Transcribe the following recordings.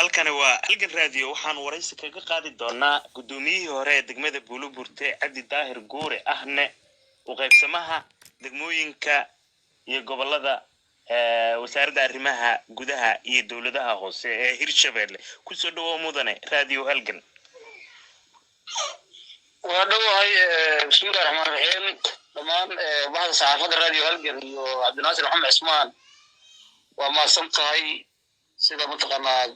Halkani waa Halgan Radio. Waxaan waraysi kaga qaadi doonaa guddoomiyihii hore ee degmada Buuloburte, Cabdi Daahir Guure, ahne u qaybsamaha degmooyinka iyo gobolada wasaaradda arrimaha gudaha iyo dowladaha hoose ee Hirshabelle. Kusoo dhawow, mudane, Radio Halgan. Waa dhowahay. Bismillahi raxmaan raxiim. Dhammaan baxda saxaafadda Radio Halgan iyo Cabdinaasir Maxamed Cismaan, waa mahadsan tahay sida mataqaanaa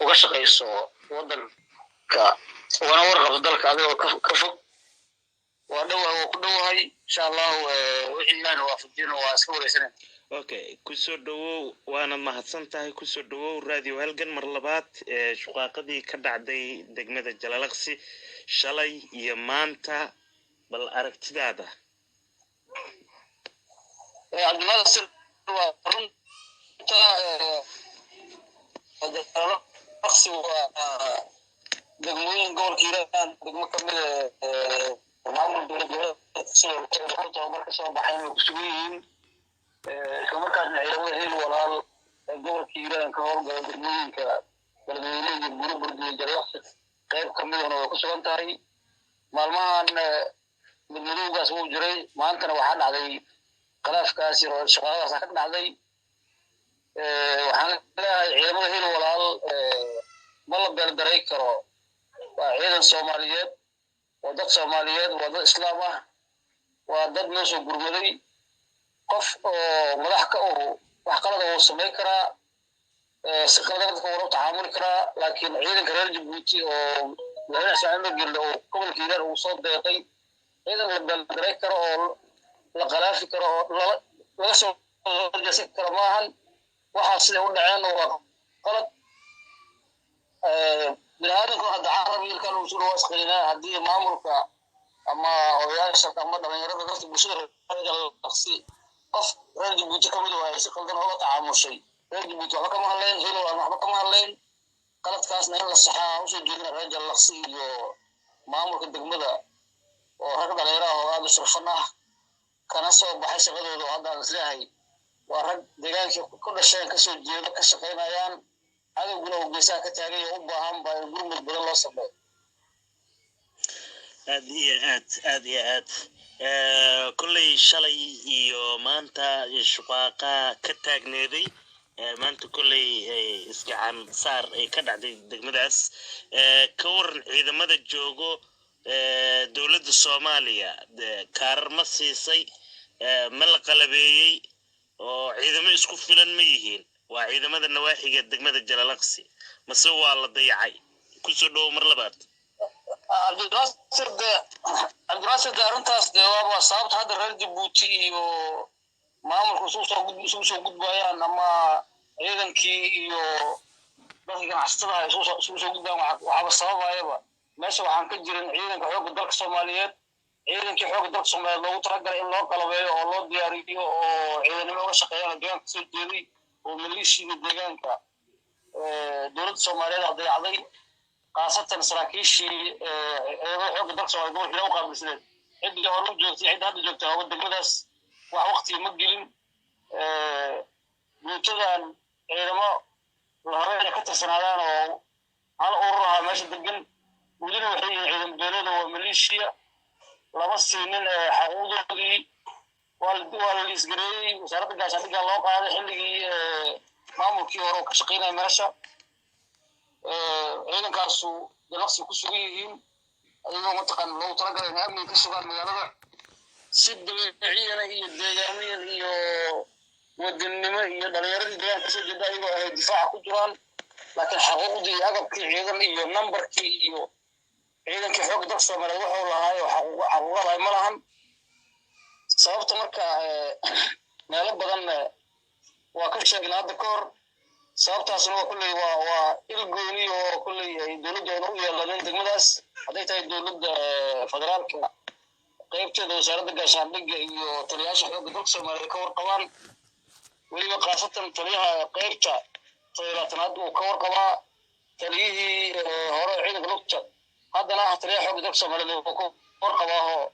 uga shaqayso waddanka ugana warqabto dalka adigoo ka fog. Waa dhowahay, waa ku dhowahay. Insha Allahu wixii Ilaahna waafajino waa iska wareysanay. Okay, kusoo dhawow, waanad mahadsan tahay. Kusoo dhawow Radio Halgan mar labaad. Shuqaaqadii ka dhacday degmada Jalalaqsi shalay iyo maanta, bal aragtidaada. Cabdinaasir, waa runta, Jalalaqsi waa degmooyin gobolka Hiiraan, degmo kamid maamul dowlad goboleedka tababar ka soo baxay way ku sugan yihiin, islamarkaasna ciidamada Heel Walaal ee gobolka Hiiraan ka howlgala degmooyinka Beledweyne iyo Buuloburdi iyo Jalalaqsi qayb kamidana way ku sugan tahay. Maalmahan midmadowgaas wuu jiray, maantana waxaa dhacday khilaafkaas iyo shaqaaqadaas ka dhacday. Waxaan leeyahay ciidamada Heel Walaal ma la beeldaray karo. Waa ciidan Soomaaliyeed, waa dad Soomaaliyeed, waa dad Islaam ah, waa dad noo soo gurmaday. Qof oo madax ka uhu wax qalada wuu samayn karaa, si qalada dadka wula tacaamuli karaa, laakiin ciidanka reer Jabuuti oo madaxweyne Ismaaciil Magelle oo gobolka Hiiraan uu soo deeqay, ciidan la beeldaray karo oo la qalaafi karo oo laga soo horjeesan karo maahan. Waxaa siday u dhaceen waa qalad. Bini aadamku hadda carab ilkan uu soo wasqinaa. Haddii maamulka ama odayaasha ama dhalinyarada dadka bulshada reer qof reer Jabuuti kamid waaye si qaldan oola tacaamushay, reer Jabuuti waxba kama hadlayn, Hilow aan waxba kama hadlayn. Qaladkaasna in la saxaa usoo jeedina reer Jallaqsi iyo maamulka degmada oo rag dhalinyaro ah oo aada u sharfan ah kana soo baxay shaqadooda, oo hadda aan isleeyahay waa rag deegaankii ku dhasheen kasoo jeeda ka shaqaynayaan, cadowguna uu geesaha ka taagay oo u baahan baa in gurmud badan loo sameeyo. Aad iyo aad, aad iyo aad. Kolley shalay iyo maanta shuqaaqa ka taagneeday, maanta kolley isgacan saar ay ka dhacday degmadaas. Ka waran ciidamada joogo, dowladda Soomaaliya kaarar ma siisay, ma la qalabeeyey oo ciidamo isku filan ma yihiin? Waa ciidamada nawaaxiga degmada Jalalaqsi, mase waa la dayacay? Kusoo dhowo mar labaad. Cabdinaasir de, Cabdinaasir de, arrintaas de waaba sababta hadda reer Jabuuti iyo maamulku isugu soo gudbayaan ama ciidankii iyo dadkii ganacsatada ay isugu soo gudbayaan. Waxaaba sababayaba meesha waxaan ka jirin ciidanka xoogga dalka Soomaaliyeed. Ciidankii xoogga dalka Soomaaliyeed loogu talagalay in loo qalabeeyo oo loo diyaariyo oo ciidanimo uga shaqeeyaan oo deegaanka kasoo jeeday oo maleeshiyada deegaanka dowladda Soomaaliyeed aa dayacday, khaasatan saraakiishii ciidamada xoogga dalka Soomaaliyeed gobolka Hiiraan u qaabilsaneed. Ciddii hore u joogtay, cidda hadda joogtay hooga degmadaas wax waqtiga ma gelin. Guutadan ciidamo la rabo inay ka tirsanaadaan oo hal urur ahaa meesha degan, welina waxay yihiin ciidan beelada, waa maleeshiya. Lama siinin xaquuqdoodii. Waa la liisgareeyey, wasaaradda gaashaandhigga loo qaaday xilligii maamulkii hore oo ka shaqaynaya meesha. Ciidankaasu Jalaqsi ku sugan yihiin ayagoo mataqaana loogu talagalay inay amniga ka sugaan magaalada si dabeeciyana iyo deegaamiyan iyo wadannimo iyo dhalinyaradii deegaanka kasoo jeeda ayagoo ahay difaaca ku jiraan, laakiin xaquuqdii iyo agabkii ciidan iyo nambarkii iyo ciidankii xoogga dalka Soomaaliyeed wuxuu lahaay oo xaquuqa lahay ma lahan. Sababta marka meelo badan waa ka sheegnay hadda ka hor. Sababtaasna waa kulley waa il gooni oo kulley ay dowladda u yeelanin degmadaas, hadday tahay dowladda federaalka qaybteeda wasaaradda gaashaandhigga iyo taliyayaasha xoogga dalka Soomaaliyeed ka warqabaan, weliba khaasatan taliyaha qaybta 27aad uu ka warqabaa, taliyihii hore ciidanka lugta haddana ah taliyaha xoogga dalka Soomaaliyeed uu ka warqabaa oo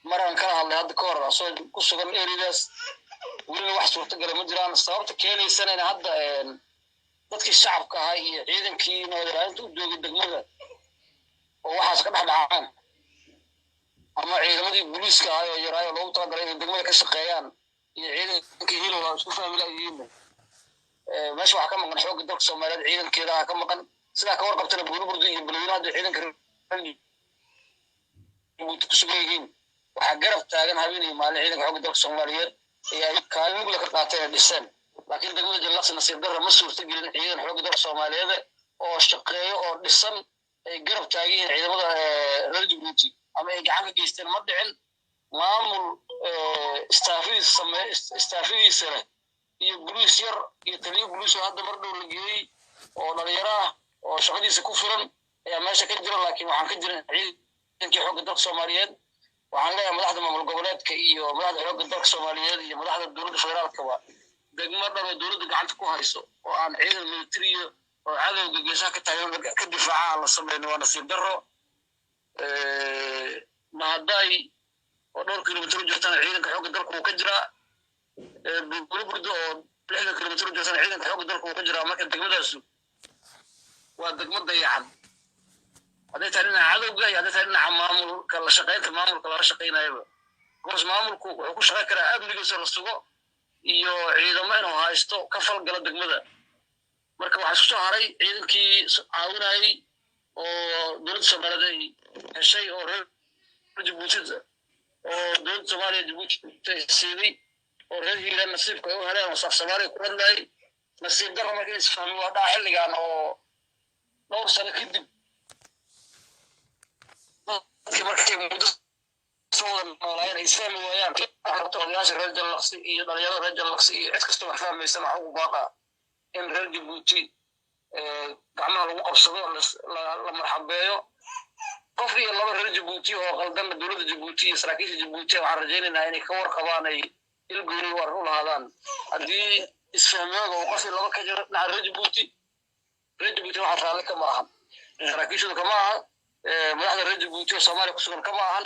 maraan kala hadlay hadda ka hor asoo ku sugan eridaas. Welina wax suurtagala ma jiraan. Sababta keenaysana in hadda Dadkii shacabka ahaa iyo ciidankii nabad ilaalinta u joogay degmada oo waxaas ka dhex dhacaan, ama ciidamadii booliiska ahaa oo yaraayo loogu talagalay inay degmada ka shaqeeyaan iyo ciidankii Hilowla isku fahmi laayihiin. Meesha waxaa ka maqan xoogga dalka Soomaaliyeed ciidankeeda ka maqan. Sidaa ka warqabtana, Buuloburdi iyo Beledweyne hadda ciidanka Jabuuti ku sugan yihiin, waxaa garab taagan habeen iyo maalin ciidanka xoogga dalka Soomaaliyeed ee ay kaalin mugla ka qaateen ee dhiseen. Laakiin degmada Jallaqsi, nasiib darra, ma suurta gelin ciidan xoogga dalka Soomaaliyeed oo shaqeeyo oo dhisan ay garab taagan yihiin ciidamada reer Jabuuti ama ay gacan ka geysteen, ma dhicin. Maamul istaafidiisa same istaafidiisa leh iyo boliis yar iyo taliyo boliis oo hadda mar dhow la geeyey oo dhalinyaro ah oo shaqadiisa ku filan ayaa meesha ka jira, laakiin waxaan ka jirin ciidankii xoogga dalka Soomaaliyeed. Waxaan leeyahay madaxda maamul goboleedka iyo madaxda xoogga dalka Soomaaliyeed iyo madaxda dowladda federaalkaba, degmo dhan oo dowladda gacanta ku hayso oo aan ciidan militariya oo cadowga geesaha ka taagan ka difaaca aan la samayno waa nasiib darro. Mahadaay oo dhowr kilomitir u jirtana ciidanka xoogga dalka wuu ka jiraa, Buuloburda oo 60 kilomitir u jirtana ciidanka xoogga dalka wuu ka jiraa. Marka degmadaasu waa degmo dayacan, hadday tahay dhinaca cadowga iyo hadday tahay dhinaca maamulka, la shaqaynta maamulka lala shaqaynayaba, because maamulku wuxuu ku shaqayn karaa amnigiisa la sugo iyo ciidamo inuu haysto ka falgala degmada. Marka waxaa isku soo haray ciidankii caawinayay oo dowladda Soomaaliyeed ay heshay oo reer Jabuuti oo dowladda Soomaaliya Jabuuti ay siiday oo reer Hiiraan nasiibka ay u heleen oo saaf Soomaaliya ku hadlayay. Nasiib darro marka isfahmi waa dhaca xilligan oo dhowr sano kadib dadkii markay muddo soo wada noolaayeen ay isfahmi waayaan. Rabta odayaasha reer Jallaqsi iyo dhalinyarada reer Jallaqsi iyo cid kasta wax fahmaysa waxaa ugu baaqa in reer Jabuuti gacmaha lagu qabsado, la marxabeeyo. Qof iyo laba reer Jabuuti oo qaldanna dowladda Jabuuti iyo saraakiisha Jabuuti waxaan rajaynaynaa inay ka warqabaan, ay ilgooni war u lahaadaan haddii isfahmooga uu qof iyo laba ka jiro dhinaca reer Jabuuti. Reer Jabuuti waxaa raalli kama ahan, saraakiishooda kama aha, madaxda reer Jabuuti oo Soomaaliya ku sugan kama ahan.